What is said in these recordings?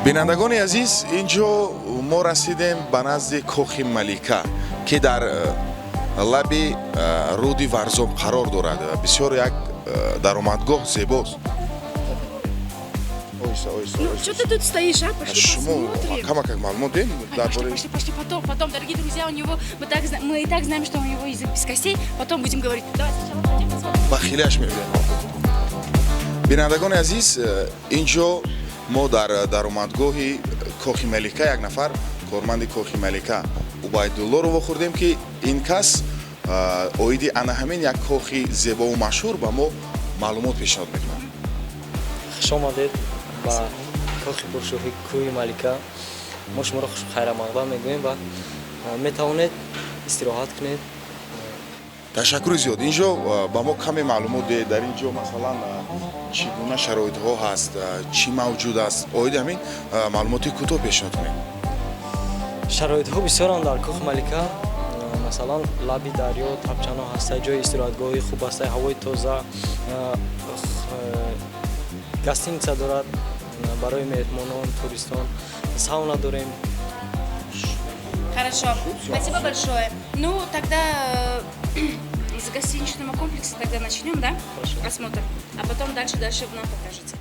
Бинандагони азиз, ин ҷо мо расидем ба назди Кохи Малика, ки дар лаби руди Варзоб қарор дорад. Бисёр як даромадгоҳ зебост. Ну, что ты тут стоишь, а? Пошли Шумо посмотрим. Камакак маълумот дем дар Пошли, бораи. пошли, пошли, потом, потом, дорогие друзья, у него, мы и так знаем, что у него язык без костей, потом будем говорить. Давай сначала пойдем посмотрим. Ба хилаш мебинем. Бинандагони азиз, ин ҷо мо дар даромадгоҳи Кохи Малика як нафар корманди Кохи Малика Убайдуллоро вохӯрдем, ки ин кас оиди ана ҳамин як кохи зебову машҳур ба мо маълумот пешниҳод мекунад. Хуш омадед ба кохи пуршӯҳи Кӯҳи Малика. Мо шуморо хайрамақдам мегӯем ва метавонед истироҳат кунед. Ташаккури зиёд. Ин ҷо ба мо каме маълумот диҳед. Дар ин ҷо, масалан, чӣ гуна шароитҳо ҳаст, чӣ мавҷуд аст? Оиди ҳамин маълумоти кӯтоҳ пешниҳод кунед. Шароитҳо бисёранд дар Кохи Малика. Масалан, лаби дарё тапчано ҳаста, ҷои истироҳатгоҳи хуб ҳаста, ҳавои тоза, гостиница дорад барои меҳмонон, туристон, сауна дорем. Хорошо, спасибо большое. Ну, тогда из гостиничного комплекса тогда начнем, да? Хорошо. Осмотр. А потом дальше, дальше вы нам покажете.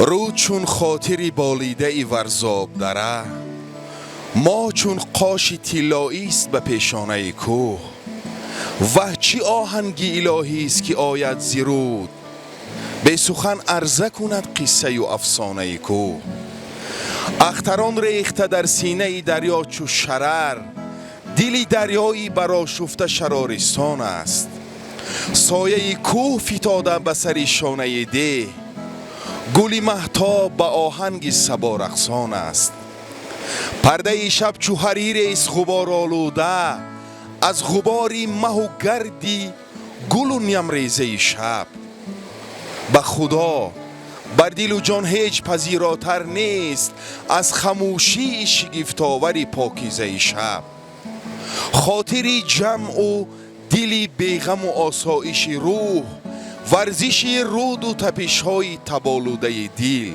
Рӯд чун хотири болидаи Варзобдара, моҳ чун қоши тиллоист ба пешонаи кӯҳ. Ваҳ, чӣ оҳанги илоҳист, ки ояд зи рӯд, бесухан арза кунад қиссаю афсонаи кӯҳ. Ахтарон рехта дар синаи дарё чу шарар, дили дарёи барошуфта шарорисон аст. Сояи кӯҳ фитода ба сари шонаи деҳ, гули маҳтоб ба оҳанги сабо рақсон аст. Пардаи шаб чу ҳарирест ғуборолуда, аз ғубори маҳу гарди гулу нямрезаи шаб. Ба Худо, бар дилу ҷон ҳеҷ пазиротар нест аз хамӯшии шигифтовари покизаи шаб. Хотири ҷамъу дили беғаму осоиши рӯҳ, варзиши руду тапишҳои таболудаи дил.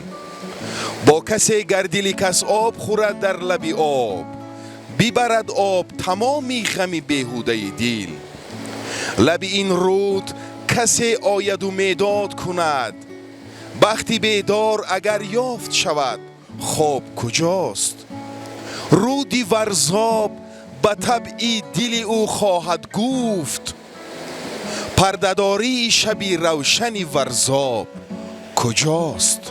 Бо касе гар дили кас об хӯрад дар лаби об, бибарад об тамоми ғами беҳудаи дил. Лаби ин руд касе ояду медод кунад, бахти бедор агар ёфт шавад, хоб куҷост? Руди Варзоб ба табъи дили ӯ хоҳад гуфт, пардадории шаби равшани Варзоб куҷост?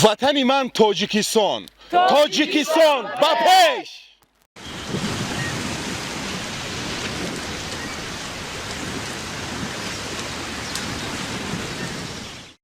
Ватани ман Тоҷикистон, Тоҷикистон ба пеш!